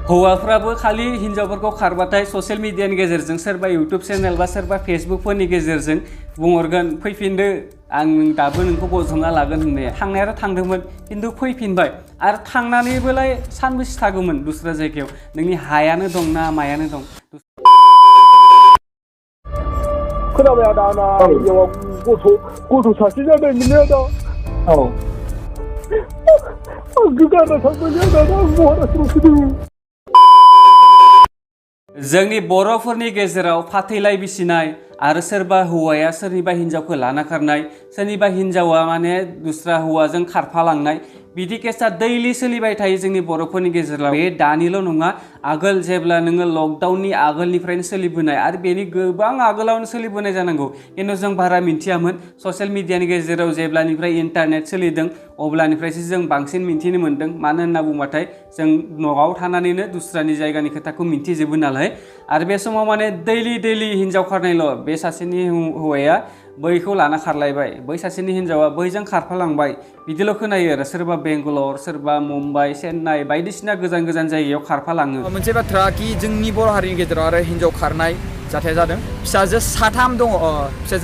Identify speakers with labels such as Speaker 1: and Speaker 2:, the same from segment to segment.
Speaker 1: हौवाफ्राबो खालि हिनजावफोरखौ खारबाथाय ससियेल मिडियानि गेजेरजों सोरबा इउटुब चेनेल बा सोरबा फेसबुकफोरनि गेजेरजों बुंहरगोन फैफिनदो आं दाबो नोंखौ बजबना लागोन होननाया थांनायाथ' थांदोंमोन खिन्थु फैफिनबाय आरो थांनानैबोलाय सानबेसे थागौमोन दस्रा जायगायाव नोंनि हायानो दं ना मायानो दं
Speaker 2: खोनाबाय आदा आंना हिनजावा गथ' सासे जादोंमोन आदा औ आंखौ गारना थांबाय आदा आं महाराष्ट्रआव फैदों
Speaker 1: जोंनि बर'फोरनि गेजेराव फाथैलाय बिसिनाय आरो सोरबा हौवाया सोरनिबा हिनजावखौ लाना खारनाय सोरनिबा हिनजावा माने दुसरा हौवाजों खारफालांनाय बिदि केसा दैलि सोलिबाय थायो जोंनि बर'फोरनि गेजेराव बे दानिल' नङा आगोल जेब्ला नोङो लकडाउननि आगोलनिफ्रायनो सोलिबोनाय आरो बेनि गोबां आगोलावनो सोलिबोनाय जानांगौ खिन्थु जों बारा मिन्थियामोन ससियेल मिडियानि गेजेराव जेब्लानिफ्राय इन्टारनेट सोलिदों अब्लानिफ्रायसो जों बांसिन मिन्थिनो मोन्दों मानो होनना बुंबाथाय जों न'आव थानानैनो दुसरानि जायगानि खोथाखौ मिन्थिजोबो नालाय आरो बे समाव माने दैलि हिनजाव खारनायल' बे सासेनि हौवाया बैखौ लाना खारलायबाय बै सासेनि हिनजावा बैजों खारफालांबाय बिदिल' खोनायो आरो सोरबा बेंगालर सोरबा मुम्बाइ चेन्नाइ बायदिसिना गोजान जायगायाव खारफालाङो
Speaker 3: मोनसे बाथ्रा कि जोंनि बर' हारिनि गेजेराव आरो हिनजाव खारनाय जाथाया जादों फिसाजो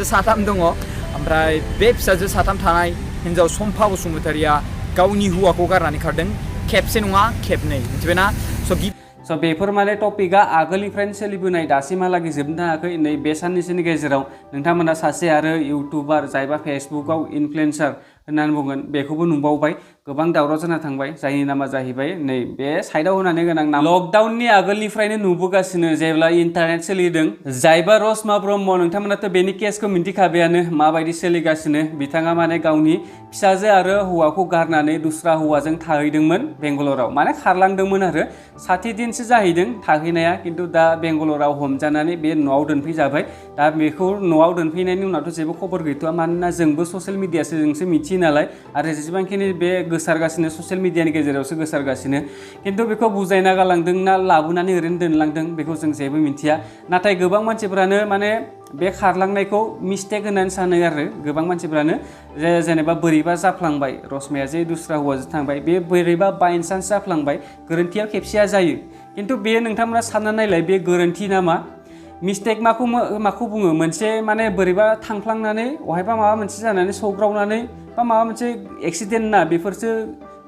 Speaker 3: साथाम दङ ओमफ्राय बे फिसाजो साथाम थानाय हिनजाव सम्फा बसुमतारिया गावनि हौवाखौ गारनानै खारदों खेबसे नङा खेबनै मिथिबायना
Speaker 1: स' बेफोर माने टपिकआ आगोलनिफ्रायनो सोलिबोनाय दासिमहालागै जोबनो थाङाखै नै बे साननैसोनि गेजेराव नोंथांमोना सासे आरो इउटुबार जायबा फेसबुकआव इनफ्लुएन्सार होननानै बुंगोन बेखौबो नुबावबाय गोबां दावराव जाना थांबाय जायनि नामा जाहैबाय नै बे साइडआव होनानै गोनां नाम लकडाउननि आगोलनिफ्रायनो नुबोगासिनो जेब्ला इन्टारनेट सोलिदों जायबा रसमा ब्रह्म नोंथांमोनाथ' बेनि केसखौ मिन्थिखाबायानो माबायदि सोलिगासिनो बिथाङा माने गावनि फिसाजो आरो हौवाखौ गारनानै दुसरा हौवाजों थाहैदोंमोन बेंगालराव माने खारलांदोंमोन आरो 60 दिनसो जाहैदों थाहैनाया खिन्थु दा बेंगालराव हमजानानै बे न'आव दोनफैजाबाय दा बेखौ न'आव दोनफैनायनि उनावथ' जेबो खबर गैथ'वा मानोना जोंबो ससियेल मिडियासो जोंसो मिथियो नालाय आरो जेसेबांखिनि बे गोसारगासिनो ससियेल मिडियानि गेजेरावसो गोसारगासिनो खिन्थु बेखौ बुजायना गालांदों ना लाबोनानै ओरैनो दोनलांदों बेखौ जों जेबो मिथिया नाथाय गोबां मानसिफ्रानो माने बे खारलांनायखौ मिस्टेक होननानै सानो आरो गोबां मानसिफ्रानो जेनेबा बोरैबा जाफ्लांबाय रसमाया जे दुसरा हौवाजों थांबाय बे बोरैबा बाइचान्स जाफ्लांबाय गोरोन्थियाव खेबसेया जायो खिन्थु बे नोंथांमोना सानना नायलाय बे गोरोन्थि नामा मिस्टेक माखौ बुङो मोनसे माने बोरैबा थांफ्लांनानै अहायबा माबा मोनसे जानानै सौग्रावनानै बा माबा मोनसे एक्सिडेन्ट ना बेफोरसो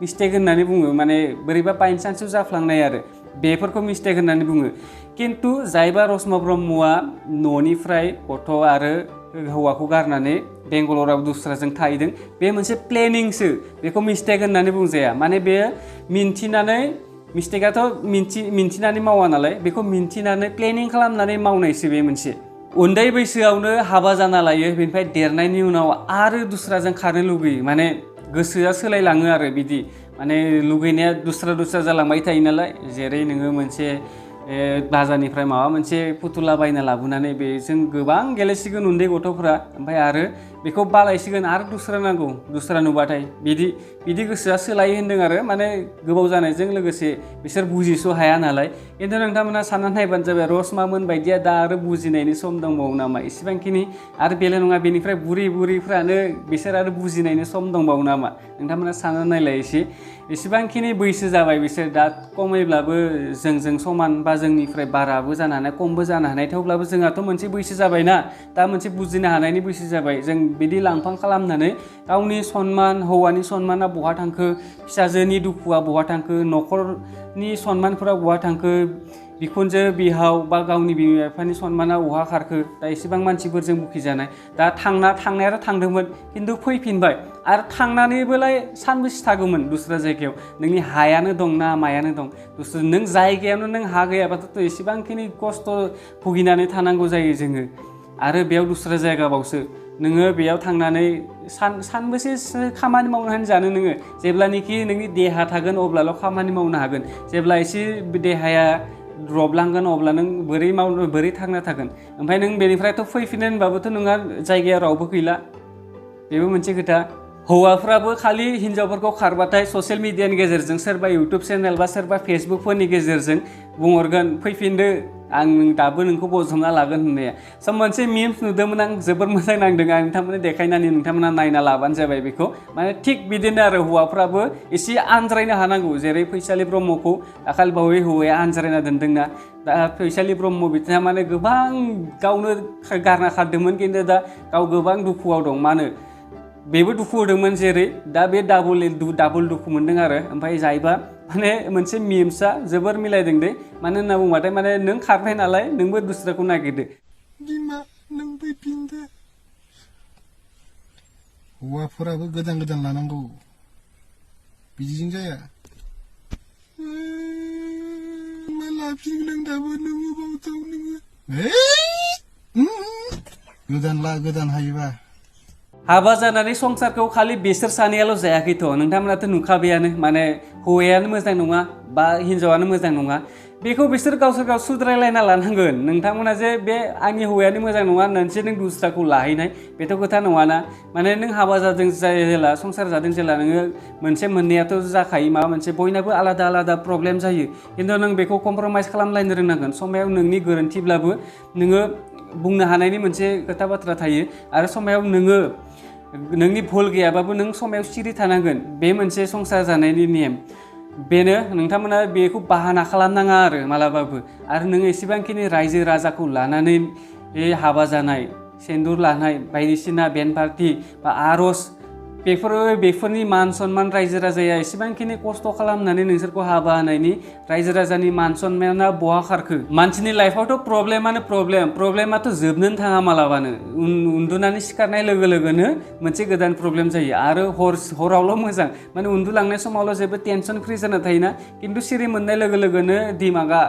Speaker 1: मिस्टेक होननानै बुङो माने बोरैबा बाइचान्सआव जाफ्लांनाय आरो बेफोरखौ मिस्टेक होननानै बुङो खिन्थु जायबा रसमा ब्रह्मआ न'निफ्राय गथ' आरो हौवाखौ गारनानै बेंगालराव दुसराजों थाहैदों बे मोनसे प्लेनिंसो बेखौ मिस्टेक होननानै बुंजाया माने बे मिन्थिनानै मिस्टेकआथ' मिन्थिनानै मावा नालाय बेखौ मिन्थिनानै प्लेनिं खालामनानै मावनायसो बे मोनसे उन्दै बैसोआवनो हाबा जाना लायो बेनिफ्राय देरनायनि उनाव आरो दुसराजों खारनो लुगैयो माने गोसोआ सोलायलाङो आरो बिदि माने लुगैनाया दस्रा जालांबाय थायो नालाय जेरै नोङो मोनसे बाजारनिफ्राय माबा मोनसे फुथुला बायना लाबोनानै बेजों गोबां गेलेसिगोन उन्दै गथ'फ्रा ओमफ्राय आरो बेखौ बालायसिगोन आरो दस्रा नुबाथाय बिदि गोसोआ सोलायो होन्दों आरो माने गोबाव जानायजों लोगोसे बिसोर बुजिस' हाया नालाय खिन्थु नोंथांमोना साननानै नायबानो जाबाय रसमामोन बायदिया दा आरो बुजिनायनि सम दंबावो नामा इसेबांखिनि आरो बेल' नङा बेनिफ्राय बुरैफ्रानो बिसोर आरो बुजिनायनि सम दंबावो नामा नोंथांमोना साननानै नायलाय एसेबांखिनि बैसो जाबाय बिसोर दा खमैब्लाबो जोंजों समान बा जोंनिफ्राय बाराबो जानो हानाय खमबो जानो हानाय थेवब्लाबो जोंहाथ' मोनसे बैसो जाबायना दा मोनसे बुजिनो हानायनि बैसो जाबाय जों बिदि लांफां खालामनानै गावनि सनमान हौवानि सनमाना बहा थांखो फिसाजोनि दुखुआ बहा थांखो न'खरनि सनमानफोरा बहा थांखो बिखुनजो बिहाव बा गावनि बिमा बिफानि सनमाना बहा खारखो दा एसेबां मानसिफोरजों बुखिजानाय दा थांनायाथ' थांदोंमोन खिन्थु फैफिनबाय आरो थांनानैबोलाय सानबेसे थागौमोन दस्रा जायगायाव नोंनि हायानो दं ना मायानो दं नों जायगायावनो नों हा गैयाबाथ' एसेबांखिनि खस्थ' भुगिनानै थानांगौ जायो जोङो आरो बेयाव दस्रा जायगाबावसो नोङो बेयाव थांनानै सानबेसेसो खामानि मावनानै जानो नोङो जेब्लानोखि नोंनि देहा थागोन अब्लाल' खामानि मावनो हागोन जेब्ला एसे देहाया द्रबलांगोन अब्ला नों बोरै थांना थागोन ओमफ्राय नों बेनिफ्रायथ' फैफिनो होनबाबोथ' नोंहा जायगायाव रावबो गैला बेबो मोनसे खोथा हौवाफ्राबो खालि हिनजावफोरखौ खारबाथाय ससियेल मिडियानि गेजेरजों सोरबा इउटुब चेनेल बा सोरबा फेसबुकफोरनि गेजेरजों बुंहरगोन फैफिनदो आं दाबो नोंखौ बजबना लागोन होननाया स' मोनसे मिम्स नुदोंमोन आं जोबोर मोजां नांदों आं नोंथांमोननो देखायनानै नोंथांमोना नायना लाबानो जाबाय बेखौ माने थिग बिदिनो आरो हौवाफ्राबो एसे आनज्रायनो हानांगौ जेरै फैसालि ब्रह्मखौ दाखालि बावै हौवाया आनज्रायना दोनदोंना दा फैसालि ब्रह्म बिथाङा माने गोबां गावनो गारना खारदोंमोन खिन्थु दा गाव गोबां दुखुआव दं मानो बेबो दुखु होदोंमोन जेरै दा बे डाबल दुखु मोनदों आरो ओमफ्राय जायबा माने मोनसे मिम्सआ जोबोर मिलायदों दे मानो होनना बुंबाथाय माने नों खारबाय नालाय नोंबो दुस्राखौ नागिरदो
Speaker 4: बिमा नों फैफिनदो हौवाफोराबो गोदान गोदान लानांगौ बिदिजों जाया मा लाफिनगोन आं दाबो नोङो बावथाव नोङो गोदान हायोबा
Speaker 1: हाबा जानानै संसारखौ खालि बिसोर सानैयाल' जायाखैथ' नोंथांमोनाथ' नुखाबायानो माने हौवायानो मोजां नङा बा हिनजावानो मोजां नङा बेखौ बिसोर गावसोर गाव सुद्रायलायना लानांगोन नोंथांमोना जे बे आंनि हौवायानो मोजां नङा होननानैसो नों दुस्राखौ लाहैनाय बेथ' खोथा नङाना माने नों हाबा जादों जेला संसार जादों जेला नोङो मोनसे मोननैयाथ' जाखायो माबा मोनसे बयनाबो आलादा आलादा प्रब्लेम जायो खिन्थु नों बेखौ कमप्रमाइस खालामलायनो रोंनांगोन समायाव नोंनि गोरोन्थिब्लाबो नोङो बुंनो हानायनि मोनसे खोथा बाथ्रा थायो आरो समायाव नोङो नोंनि भुल गैयाबाबो नों समायाव सिरि थानांगोन बे मोनसे संसार जानायनि नेम बेनो नोंथांमोना बेखौ बाहाना खालामनाङा आरो मालाबाबो आरो नों एसेबांखिनि रायजो राजाखौ लानानै हाबा जानाय सेन्दुर लानाय बायदिसिना बेन पार्टि बा आर'ज बेफोरनि मान सन्मान रायजो राजाया एसेबांखिनि खस्थ' खालामनानै नोंसोरखौ हाबा होनायनि रायजो राजानि मान सन्माना बहा खारखो मानसिनि लाइफआवथ' प्रब्लेमाथ' जोबनोनो थाङा मालाबानो उन्दुनानै सिखारनाय लोगो लोगोनो मोनसे गोदान प्रब्लेम जायो आरो हरावल' मोजां माने उन्दुलांनाय समावल' जेबो टेनसन फ्रि जाना थायोना खिन्थु सिरि मोननाय लोगो लोगोनो दिमागा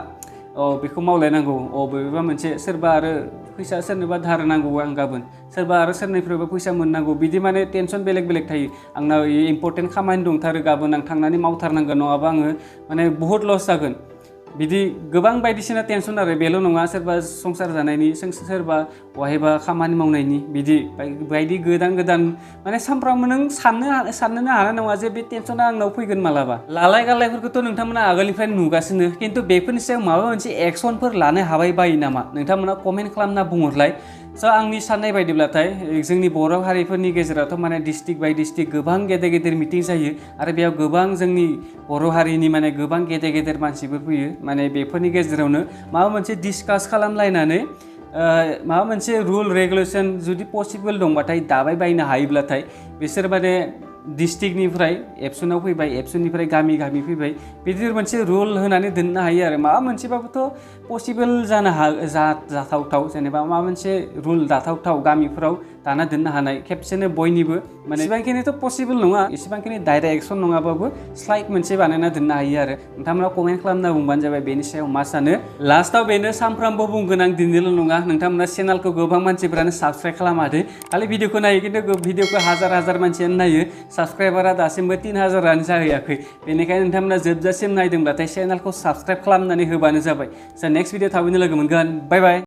Speaker 1: बेखौ मावलायनांगौ बबेबा मोनसे सोरबा आरो फैसा सोरनोबा धार नांगौ आं गाबोन सोरबा आरो सोरनिफ्रायबा फैसा मोननांगौ बिदि माने टेनसन बेलेग बेलेग थायो आंनाव इम्परटेन्ट खामानि दंथारो गाबोन आं थांनानै मावथारनांगोन नङाबा आङो माने बुहुत लस जागोन बिदि गोबां बायदिसिना टेनसन आरो बेल' नङा सोरबा संसार जानायनि सोरबा बहायबा खामानि मावनायनि बिदि बायदि गोदान माने सानफ्रामबो नों साननोनो हानाय नङा जे बे टेनसना आंनाव फैगोन मालाबा लालाय गालायफोरखौथ' नोंथांमोना आगोलनिफ्रायनो नुगासिनो खिन्थु बेफोरनि सायाव माबा मोनसे एक्सनफोर लानो हाबाय बायो नामा नोंथांमोना कमेन्ट खालामना बुंहरलाय स' आंनि साननाय बायदिब्लाथाय जोंनि बर' हारिफोरनि गेजेरावथ' माने डिस्ट्रिक्ट बाय डिस्ट्रिक्ट गोबां गेदेर मिटिं जायो आरो बेयाव गोबां जोंनि बर' हारिनि माने गोबां गेदेर मानसिफोर फैयो माने बेफोरनि गेजेरावनो माबा मोनसे डिसकास खालामलायनानै माबा मोनसे रुल रेगुलेसन जुदि पसिबोल दंबाथाय दाबाय बायनो हायोब्लाथाय बिसोर माने डिस्ट्रिक्टनिफ्राय एबसुनाव फैबाय एबसुनिफ्राय गामि फैबाय बिदि मोनसे रुल होनानै दोननो हायो आरो माबा मोनसेबाबोथ' पसिबोल जाथावथाव जेनेबा माबा मोनसे रुल दाथावथाव गामिफोराव दाना दोननो हानाय खेबसेनो बयनिबो माने एसेबांखिनिथ' पसिबोल नङा एसेबांखिनि डाइरेक्ट एक्सन नङाबाबो स्लाइड मोनसे बानायना दोननो हायो आरो नोंथांमोना कमेन्ट खालामना बुंबानो जाबाय बेनि सायाव मा सानो लास्टाव बेनो सानफ्रामबो बुंगोन आं दिनैल' नङा नोंथांमोना चेनेलखौ गोबां मानसिफोरानो साबस्क्राइब खालामाखै खालि भिडिअखौ नायो खिन्थु भिडिअखौ हाजार मानसियानो नायो साबस्क्राइबारा दासिमबो 3000 जाहैयाखै बेनिखायनो नोंथांमोना जोबजासिम नायदोंब्लाथाय चेनेलखौ साबस्क्राइब खालामनानै होबानो जाबाय नेक्स्ट भिडिअ थाबैनो लोगो मोनगोन बाय बाय